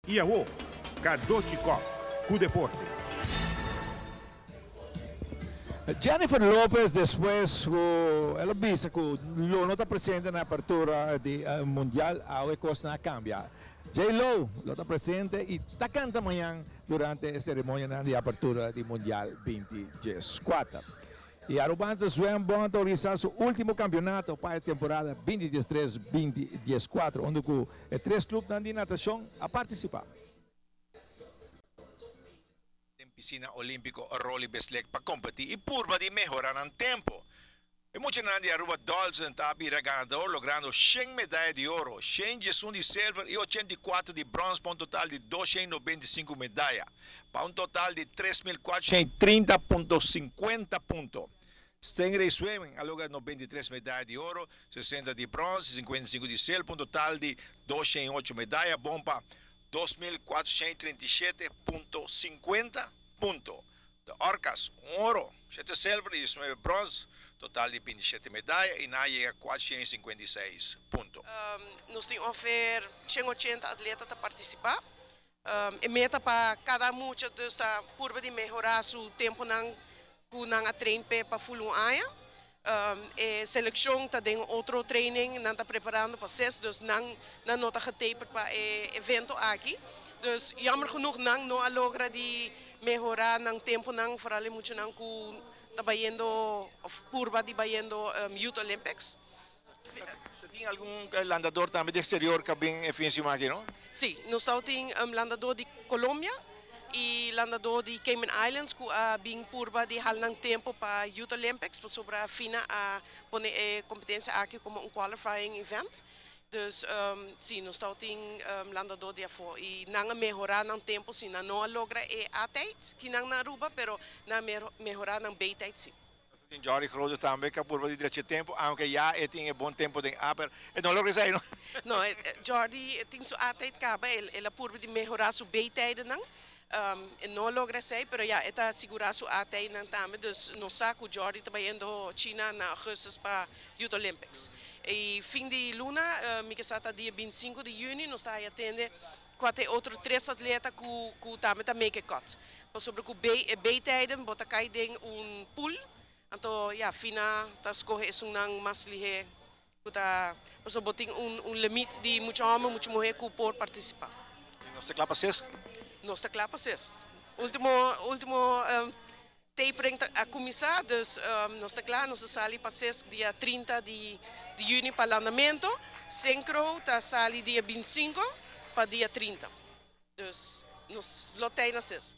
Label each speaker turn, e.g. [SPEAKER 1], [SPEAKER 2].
[SPEAKER 1] Y awo, Cadochi Kock cu deporte.
[SPEAKER 2] Jennifer Lopez despues cu el a bisa cu lo no ta presente na apertura di Mundial, awe cosnan a cambia. J-Lo lo ta presente y ta canta mañan durante e ceremonianan di apertura di Mundial 2014. Y Arubaanse Zwembond ta organisa su ultimo campeonato pa e temporada 2013-2014 unda cu e tres clubnan di natacion a participa.
[SPEAKER 3] Den piscina Olimpico Roly Beslek pa competi y purba di mehora nan tempo. E muchanan di Aruba Dolphins ta bira ganador logrando shen medaya di oro, 111 di silver y 84 di brons pa un total di 295 medaya, pa un total di 3430.50 punto. Stingray Swimming a logra 93 medaya di oro, 60 di brons y 55 di silver pa un total di 208 medaya, bon pa 2437.50 punto. The Orcas, un oro, 7 silver y 19 brons, total di 27 medaya y nan a yega 456 punto.
[SPEAKER 4] Nos tin ongeveer 180 atleta ta participa. E meta pa cada mucha dus ta purba di mehora su temponan cu nan a train p'e pa full un aña. E seleccion ta den otro training, nan ta preparando pa CES, dus nan nan no ta getaperd pa e evento aki. Dus jammer genoeg nan no a logra di mehora nan temponan, vooral e muchanan cu ta bayendo of purba di bayendo Youth Olympics.
[SPEAKER 3] Tin algun landador tambe di exterior cu a bin e fin siman aki, no?
[SPEAKER 4] Si, nos tawata tin landador di Colombia y landador di Cayman Islands cu a bin purba di hal nan tempo pa Youth Olympics, pasobra FINA a pone e competencia aki como un qualifying event. Dus si, nos tawata tin landador di afo y nan a mehora nan tempo, si nan no a logra e A-tijd ki nan na Aruba, pero nan a mehora nan B-tijd si.
[SPEAKER 3] Tin Jordy Groothuis tambe cu a purba di drecha tempo, aunke ya e tin e bon tempo den A, pero e no logra esey, no?
[SPEAKER 4] No, Jordy tin su A-tijd caba, el a purba di mehora su B-tijdennan, e no logra esey, pero ya e ta sigura su A-tijdnan tambe, dus nos sa cu Jordy ta bayendo China na augustus pa Youth Olympics. Y fin di luna, mi ke sa ta dia 25 di juni, nos ta haya tende cua ta e otro tres atleta cu tambe ta make a cut. Pasobra cu B, e B-tijden bo ta cay den un pool, anto ya, FINA ta scoge esunnan mas lihe cu ta, pasobra bo tin un limit di mucha homber, mucha muher cu por participa.
[SPEAKER 3] Y nos ta cla pa ses?
[SPEAKER 4] Nos ta cla pa ses. Ultimo, ultimo tapering ta a cuminsa, dus nos ta cla, nos ta sali pa ses dia 30 di juni pa landamento, Synchro ta sali dia 25 pa dia 30. Dus nos lo tey na ses.